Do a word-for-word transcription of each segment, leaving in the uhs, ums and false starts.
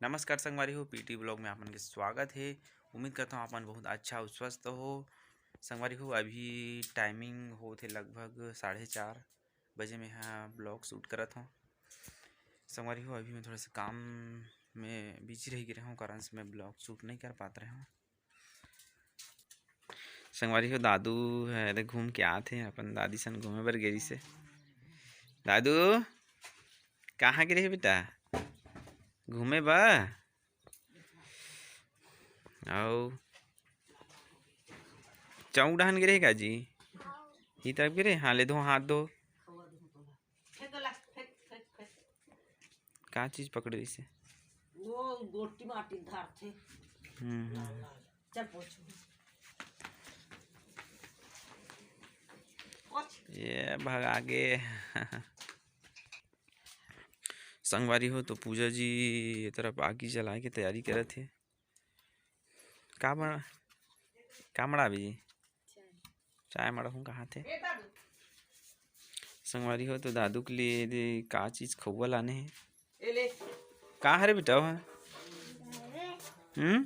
नमस्कार संगवारी हो, पीटी ब्लॉग में आप मन के स्वागत हे। उम्मीद करता हूँ आप मन बहुत अच्छा अउ स्वस्थ हो। संगवारी हो, अभी टाइमिंग होत हे लगभग साढ़े चार बजे। मैं हा ब्लॉग शूट करत हूँ संगवारी हो। अभी मैं थोड़ा सा काम में बिजी रह गे रहूँ, कारण से मैं ब्लॉग शूट नहीं कर पात रहे हूँ। संगवारी हो, दादू ह एदे घूम के आत हे, अपन दादी सन घूमे बर गे रिहिस हे। दादू, कहाँ गे रहे बेटा? घूमे बर? अउ चौक डहन गे रहे का जी? ही तरफ गे रहे? हाँ, ले धो, हाथ धो। का चीज पकड़े रिहिस हे? वो गोटी माटी धरथे। हम्म, हम्म। चल पोछ। पोछ। ये भगा गे। संगवारी हो, तो पूजा जी ये तरफ आगी जलाए के तैयारी करत हे। का बना, का मड़ाबे जी? चाय मड़ाहूँ कहाथे। संगवारी हो, तो दादू के लिए दे का चीज खउवा लाने हे। का हरे बेटा वो? हम्म?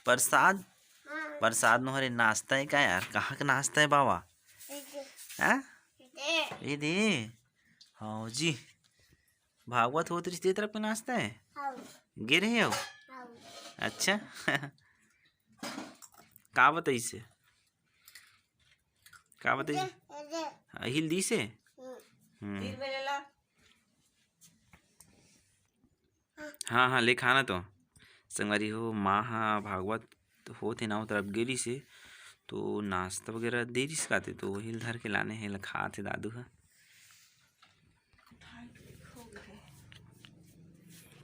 प्रसाद? प्रसाद नो हरे, नाश्ता हे का यार? कहाँ का नाश्ता हे बाबा? हाँ? ये दे। हाँ जी। भागवत होत रिहिस ते तरफ के नाश्ता हे? गे रहे हो? अच्छा। का बताइस हे? का बताइस? हिल दिस हे? हम्म। हाँ, हाँ, ले खाना तो। संगवारी हो, माँ हा भागवत होत हे ना, ओ तरफ गे रिहिस हे, तो नाश्ता वगैरह दे रिहिस काते, तो वही ल धर के लाने हे, ल खात हे दादू हा।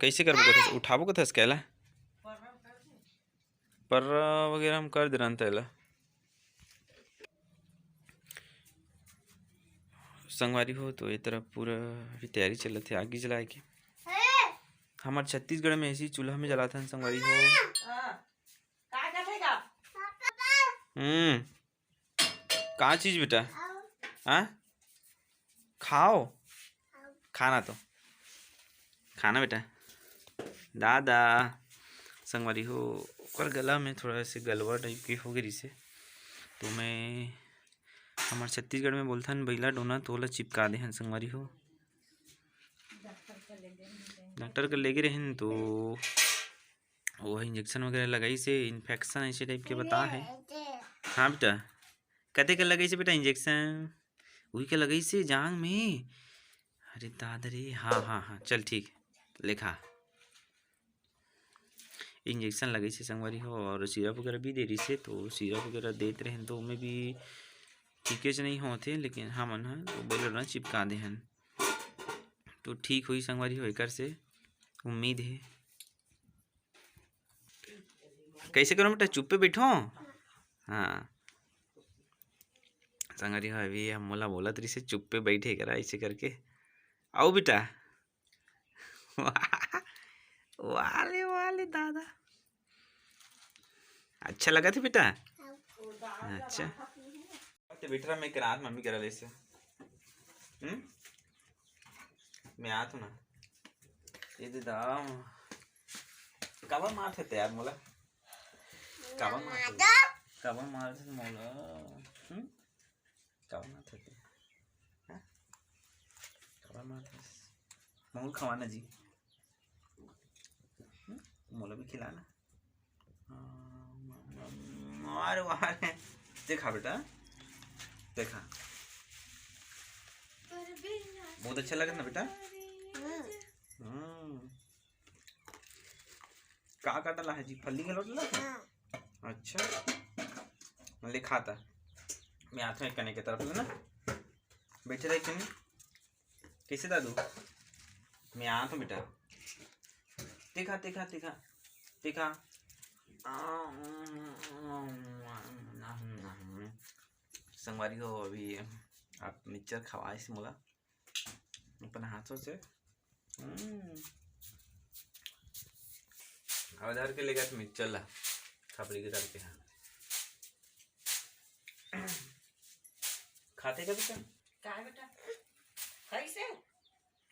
कैसे करबो कथस? उठाबो कथस कैला? पर्रा वगैरह हम कर दे रहन तेला। संगवारी हो, तो ये तरफ पूरा अभी तैयारी चलत हे आगी जलाए के। हमर छत्तीसगढ़ में ऐसी चूल्हा में जलाथन संगवारी हो। हम्म, का चीज बेटा? हाँ, खाओ, खाना तो खाना बेटा। दादा संगवारी हो, ओकर गला में थोड़ा से गलवा टाइप के हो गे रिहिस हे, तो मैं, हमर छत्तीसगढ़ में बोलथन बइला डोना, तो ओला चिपका देहन संगवारी हो। डॉक्टर कर ले गे रहेन तो वो इंजेक्शन वगैरह लगाइस हे, इन्फेक्शन ऐसे टाइप के बता हे। हाँ बेटा, कते कर लगाइस हे बेटा इंजेक्शन? उही के लगाइस हे जांग में। अरे दादा रे, हाँ, हाँ, हाँ, चल ठीक, लेखा। इंजेक्शन लगाइस हे संगवारी हो, और सिरप वगैरह भी दे रिहिस हे, तो सिरप वगैरह देत रहेन तो ओमे भी ठीके से नहीं होत हे, लेकिन हमन ह तो बइला डोना चिपका देहन, तो ठीक होही संगवारी हो, एकर से उम्मीद हे। कैसे करो बेटा, चुप्पे बैठो। हाँ संगवारी हो, अभी हम मोला बोलत रिहिस हे चुप्पे बैठे करा, ऐसे करके। आओ बेटा। वाह, वाले, वाले दादा, अच्छा लगत हे बेटा? अच्छा। ते बेटा, मैं करा मम्मी करा ले से। हम्म? मैं आत हूँ ना। ये दे दा। काबर मारत हे यार मोला? काबर मारत हे? काबर मारत हे मोला? हम्म? काबर मारत हे? हाँ? काबर मारत हे? महू खवाना जी। हम्म? मोला भी खिलाना। अरे वाह रे, देखा बेटा, देखा, बहुत अच्छा लगत ना बेटा। हम्म, का का डला हे जी? फल्ली घलो डला हे? अच्छा, ले खाता। मैं आत हूँ एक कने के तरफ ले ना, बैठे रह कने। कैसे दादू? मैं आत हूँ बेटा। तीखा, तीखा, तीखा, तीखा। संगवारी हो, अभी आप मिक्सचर खवाइस मोला अपन हाथों से। हम्म। अब धर के लेगा तो मिक्सचर ला, खपड़ी के धर के, हाँ। खाते का बेटा? का बेटा? खाइसे?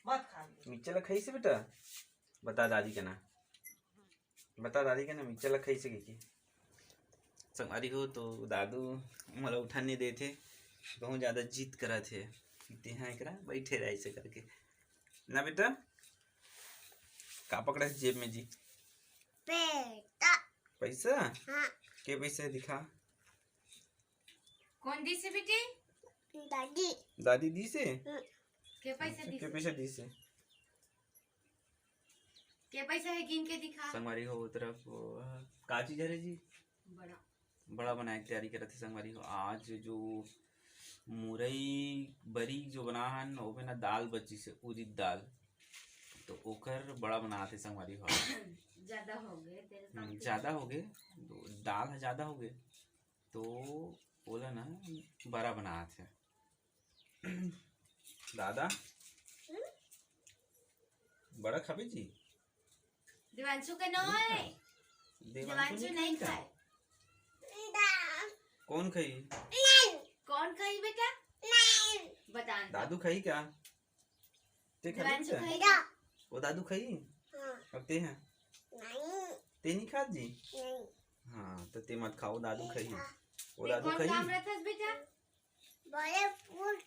मत खा। मिक्सचर ला खाइसे बेटा? बता दादी के ना, बता दादी के ना, मिर्चा ला खाई सके की? संगवारी हो, तो दादू मोला उठा नहीं देथे, बहुत ज्यादा जिद करत हे कि तेहा एकरा बैठे रह ऐसे करके। ना बेटा, का पकड़ा है जेब में जी? बेटा। पैसा? हाँ। के पैसा है, दिखा। कौन दी से बेटी? दादी। दादी दी से? हम्म। के पैसा अच्छा, दी के से? पैसा दी से? के पैसा है, गिन के दिखा। संगवारी हो, वो तरफ, वो, का चीज हरे जी? बड़ा। बड़ा बनाए के तैयारी करत हे संगवारी हो। आज जो मुरई बरी जो बना हन, ओमे ना दाल बची से, उरिद दाल, तो ओकर बड़ा बनात हे संगवारी हो। ज्यादा हो गए, तेरे साथ हम्म, कुछ ज्यादा हो गए, तो दाल ह ज्यादा हो गए, तो ओला ना बड़ा बनात हे। दादा, बड़ा खाबे जी? देवांशु के नो नहीं है। खाए। देवांशु देवांशु नहीं नहीं खाए। खाए। कौन खाई? कौन खाई बेटा? बता ना। दादू खाई क्या? ते खा देवांशु बेटा? खाई क्या? वो दादू खाई? हाँ। अब ते हैं? नहीं। ते नहीं खात जी? नहीं। हाँ, तो ते मत खाओ, दादू खाई। वो ते दादू कौन खाई? काम रहता है बेटा? बड़े पुरुष।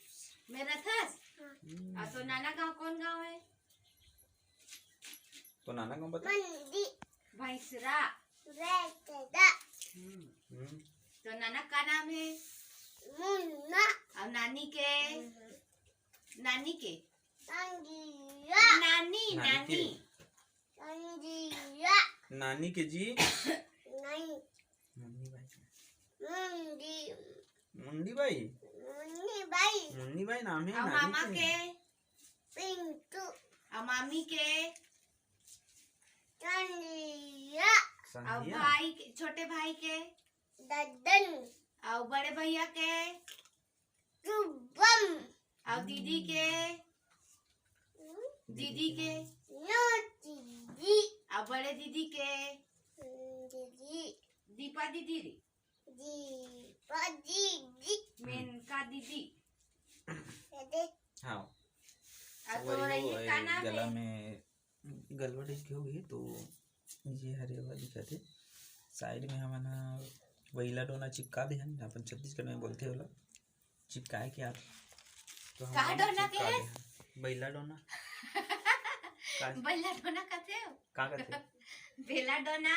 मेरा थस? हाँ। हम्म। और तो नाना गांव कौन गांव है? तो नाना गांव बता। मंडी। भैंसरा। भैंसरा। हम्म। हम्म। तो नाना का नाम है? मुन्ना। और नानी के? हम्म। नानी के? संगिया। नानी, नानी नानी। के? संगिया। नानी के जी? नहीं। मुन्नी बाई। मुंडी। मुंडी बाई? मुन्नी बाई। मुन्नी बाई नाम है और नानी मामा के? के? पिंटू। और मामी के? संगिया। और संगिया? भाई के, छोटे भाई के? ददन। और बड़े भैया के? शुभम। और दीदी के? हम्म? दीदी के? नो दीदी। और बड़े दीदी के? हम्म, दीदी। दीपा दीदी रे। दीपा दीदी। मेनका दीदी। दीदी। हाँ। और संगवारी तोरा हो, ये का ए, नाम गला है? में गलवा टाइप के हो गई, तो ये हरे वाला दिखत हे। साइड में हमन ह वैला डोना चिपका दे हन, अपन छत्तीसगढ़ में बोलथे ओला, चिपकाए के आप। तो हमन का डोना चिपका के? दे हन। बैला डोना। का? बैला डोना कथे हो? का कथे? बेला डोना।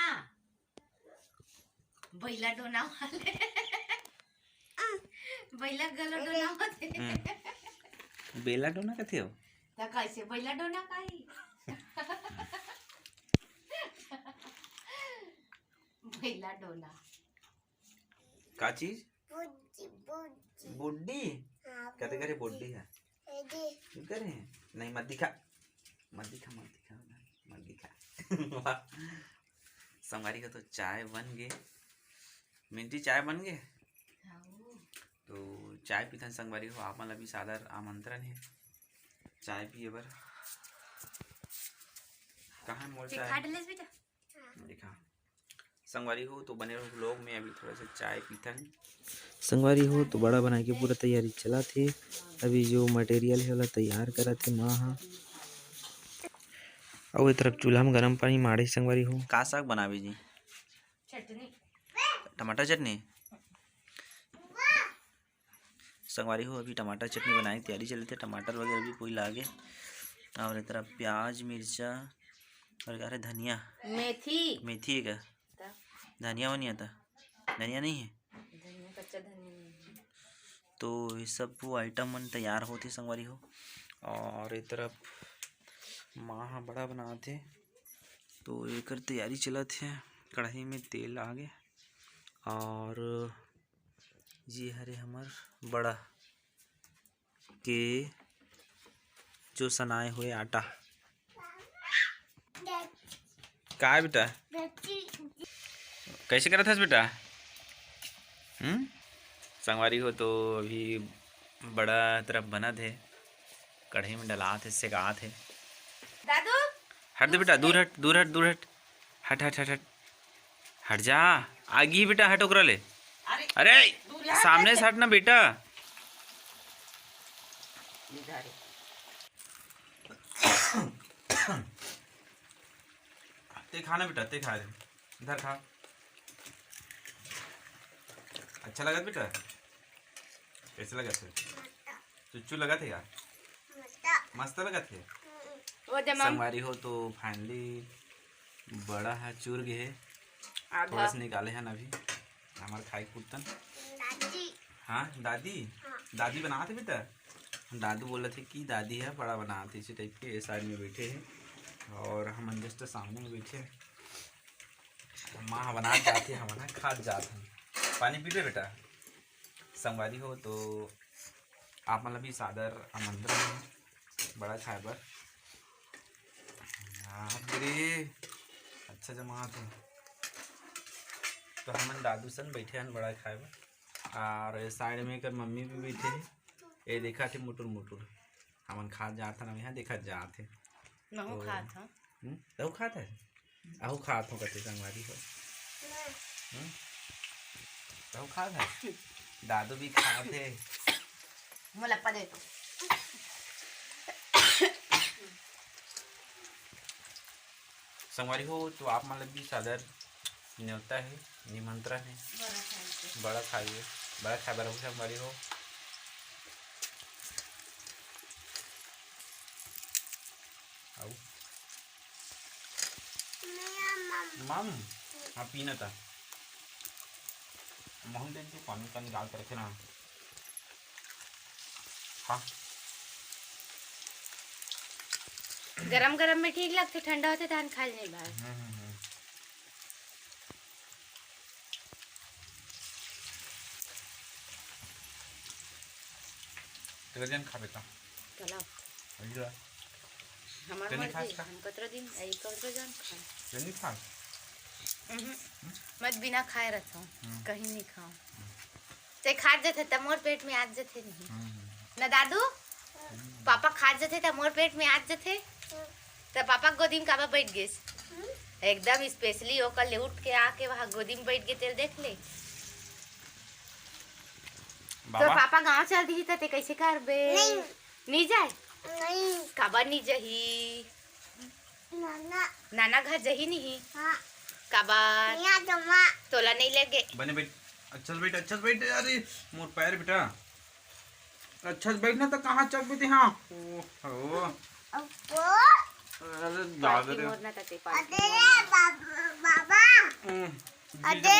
बैला डोना वाले। बैला गला डोना होथे। हम्म। बेला डोना कथे हो? त कैसे बैला डोना काई? बैला डोना। का चीज? बुड्डी, बुड्डी। बुड्डी? हाँ, कते करे बुड्डी। बुड्डी है? ए दे। तू करे? नहीं, मत दिखा। मत दिखा, मत दिखा, मत दिखा। वाह। संगवारी हो, तो चाय बन गे। मिंटी, चाय बन गे? हाँ। तो चाय पीथन संगवारी हो, आप मन ला भी सादर आमंत्रण है चाय पिए बर। कहाँ है मोर चाय? खा डलेस बेटा। देखा। संगवारी हो, तो बने रहो vlog में, अभी थोड़ा सा चाय पीथन। संगवारी हो, तो बड़ा बनाए के पूरा तैयारी चलत हे। अभी जो material हे, ओला तैयार करत हे माँ ह। अउ ए तरफ चूल्हा में गरम पानी माढ़े, संगवारी हो। का साग बनाबे जी? चटनी। टमाटर चटनी? संगवारी हो, अभी टमाटर चटनी बनाए के तैयारी चलत हे। टमाटर वगैरह भी कोई लागे, और ए तरफ प्याज, मिर्चा और का रे, धनिया। मेथी। मेथी है क्या? त? धनिया वनिया था? धनिया नहीं है? धनिया, कच्चा धनिया नहीं है। तो ये सब वो item मन तैयार होत हे संगवारी हो। और ए तरफ माँ ह बड़ा बनात हे, तो एकर तैयारी चलत हे। कढ़ाई में तेल आगे और ये हरे हमर बड़ा के जो सनाए हुए आटा। का है बेटा? कैसे करत हस बेटा? हम्म, संगवारी हो, तो अभी बड़ा तरफ बनत हे, कढ़ाई में डलात हे, सेकात हे। दादू, हट दे बेटा, दूर हट, दूर हट, दूर हट, हट, हट, हट, हट। हट जा, आगी बेटा, हट ओकरा ले। अरे, अरे, दूर हट। सामने से हट ना बेटा। इधर। ते खा ना बेटा, ते खा रे, इधर खा। अच्छा लगत बेटा? कैसे लगत हे? चुच्चू लगत हे यार? मस्त लगत हे। संगवारी हो, तो finally बड़ा ह चूर गे हे। आधा। थोड़ा सा निकाले हन अभी, हमर खाए के पुरतन। दादी। हाँ दादी। हाँ। दादी बनात हे बेटा। दादू बोलत हे कि दादी ह बड़ा बनात हे, इसी type के side में बैठे हे और हमन just सामने में बैठे हे। माँ ह बनात जात हे, हमन ह खात जात हन। पानी पी ले बेटा। संगवारी हो, तो आप मन ला भी सादर आमंत्रण हे बड़ा खाए बर। हाँ रे, अच्छा जमात हे। तो हमन दादू सन बैठे हन बड़ा खाए बर, और side में एकर मम्मी भी बैठे हे। ये देखत हे मुटुर मुटुर, हमन खात जात हन, यहाँ देखत जात हे। महू तो खात हूँ। हम्म, तहू खात हे? अहू खात हो कथे संगवारी हो। हम्म? अहू खात हे? दादू भी खात हे। मोला पा दे तो। संगवारी हो, तो आप मन ला भी सादर न्योता हे, निमंत्रण हे। बड़ा खाए के। बड़ा खाए, बड़ा खाए बर आऊ संगवारी हो। आऊ। मम। हाँ, पीना था। महूँ दे दे पानी, पानी डाल के रखे ना। हाँ। गरम गरम में ठीक लगथे, ठंडा होथे तहन खाए नहीं भाई। हम्म, हम्म, हम्म। तेरा जन खा बेटा। चलाओ। अइला। हमार तेने मर्जी, खास का? हम कतरो दिन, ए, कतरो जन खाए। तेने खास? उहुं। मत बिना खाए रहता हूँ, हम्म। कहीं नहीं खाऊँ। हम्म। ते खात जथे त मोर पेट में आत जथे नहीं। हम्म। न दादू, हम्म। पापा खात जथे त मोर पेट में आत जथे। त पापा गोदी में काबर बैठ गेस? एकदम specially ओकर ले उठ के आके वहाँ गोदी में बैठ के तेल देख ले। तो बाबा। पापा गाँव चल दिही त ते कैसे करबे? नहीं। नहीं जाए? नहीं। काबर नहीं जही? नाना। नाना घर जही नहीं? हाँ। काबर? यहाँ जमा। तोला नहीं लगे। बने बैठ, अच्छा से बैठ, अच्छा से बैठ। अरे, मोर पैर बेटा। अच्छा से बैठ ना, तो कहाँ चल बेटे? हाँ। ओ, ओ। अरे, दादा रे। मोर ना तते पास। अरे, बाबा, बाबा। हम्म, अरे।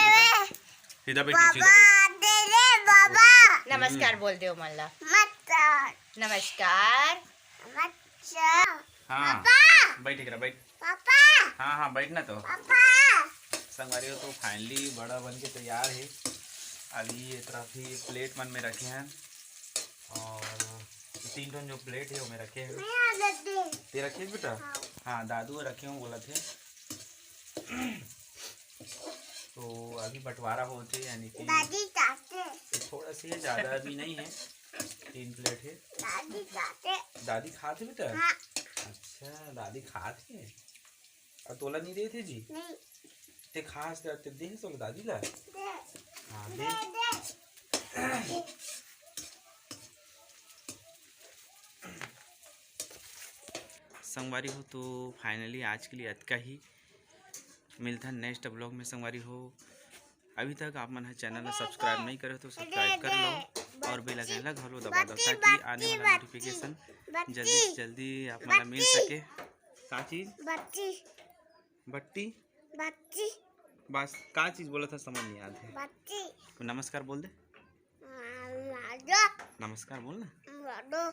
सीधा बैठ, सीधा बैठ। बाबा, अरे, बाबा। नमस्कार बोल दे मन ला। नमस्कार। नमस्कार। नमस्कार। हाँ, पापा। बैठ, एकरा बैठ। पापा। हाँ, हाँ, बैठ ना तो। पापा। संगवारी हो, तो finally बड़ा बन के तैयार हे। अभी ये तरफ ही plate मन में रखे हैं और तीन ठन जो plate हे, ओमे रखे हैं। मैं आ जाते। ते रखे बेटा? हाँ। हाँ, दादू रखे हो बोला थे। तो अभी बंटवारा होथे, यानी कि दादी चाहते। ये थोड़ा सी है, ज़्यादा भी नहीं है, तीन plate है। दादी खाते। दादी खात हे बेटा? हाँ। अच्छा, दादी खात हे। अउ तोला नहीं देथे जी? नहीं। ते खास ते, ते दे तो दादी ला। दे। हाँ, दे। दे, दे। संगवारी हो, तो finally आज के लिए अतका ही। मिलथन next vlog में संगवारी हो। अभी तक आप मन ह channel ला subscribe नहीं करे हो तो subscribe कर लो और bell icon ला घलो दबा दो, ताकि आने वाला notification जल्दी से जल्दी आप मन ला मिल सके। का चीज? बत्ती। बट्टी? बत्ती। बस का चीज बोला था, समझ नहीं आते। बत्ती। तो नमस्कार बोल दे। माधो। नमस्कार बोल ना। माधो।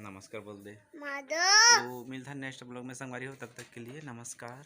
नमस्कार बोल दे। माधो। तो मिलता है next vlog में संगवारी हो, तब तक के लिए नमस्कार।